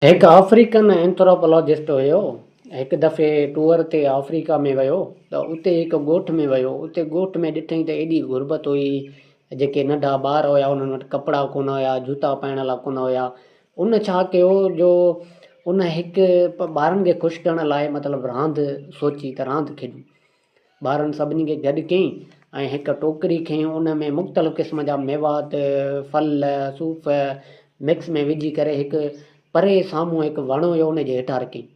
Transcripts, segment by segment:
هڪ African anthropologist هيو. هڪ دفعي ٽوئر تي آفريڪا ۾ ويو ته اتي هڪ ڳوٺ ۾ ويو. اتي ڳوٺ ۾ ڏٺئين ته ايڏي غربت هئي، جيڪي ننڍا ٻار هيا انهن وٽ ڪپڙا ڪونه هيا، جوتا پائڻ لاء ڪونه هيا. ان ڇا ڪيو جو ان هڪ ٻارن کي خوش ڪرڻ لاء مطلب راند سوچي ته راند کيڏون. ٻارن سڀني کي گڏ ڪيائين ۽ هڪ ٽوڪري کنئي ان ۾ مختلف قسم جا ميوات، ڦل، صوف مڪس ۾ وجهي ڪري هڪ پري سامهون هڪ وڻ هيو ان جي هيٺان رکيائين.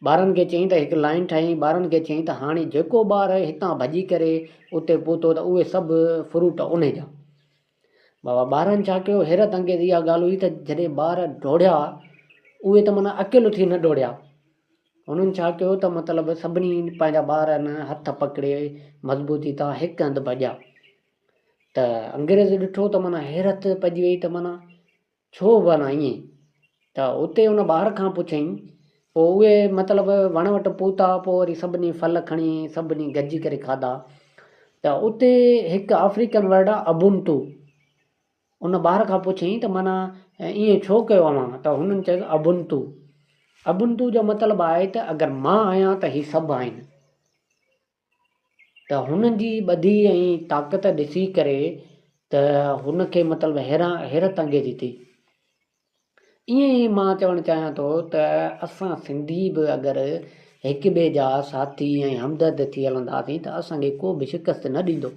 ٻارن کي چيائين ته هڪ لائين ٺاهيائين ٻارن کي چيائين ته هاڻي جيڪو ٻار هتان ڀڄي ڪري اتي پهتو ته اهي سڀ فروٽ انهي جا. بابا ٻارن ڇا ڪيو حيرت انگيز اها ڳالهه هئي ته جڏهن ٻار ڊوڙيا اهي ته معنيٰ اڪيلو ٿي نه ڊوڙيا هنن ڇا ڪيو ته مطلب سڀني پنهنجا ٻار نه هٿ پڪڙي مضبوطي تان هڪ هنڌ ڀڄيا ته انگريز ڏٺو ته معنيٰ حيرت پئجي وئي ته معنيٰ ڇو معنيٰ ائين ته اتي ان ٻار کان پڇيائين پوء اهي مطلب وڻ وٽ پهتا پوء وري سڀني ڦل کڻي سڀني گڏجي ڪري کاڌا ته اتي هڪ آفريڪن ورڊ آهي ابونتو ان ٻار کان پڇيائين ته معنيٰ ائين ڇو ڪيو اوهان؟ ته هنن چيس ابنتو. ابنتو جو مطلب آهي ته اگر مان آهيان ته هي سڀ آهن. ته هنن جي ٻڌي ۽ طاقت ڏسي ڪري ته هن کي مطلب حيرت انگيزي ٿي. ائين ئي مان چوڻ چاهيان ٿو ته اسان سنڌي به اگر هڪ ٻئي جا ساٿي ۽ همدرد ٿي هلنداسين ته اسان کي ڪو به شڪست نه ڏيندو.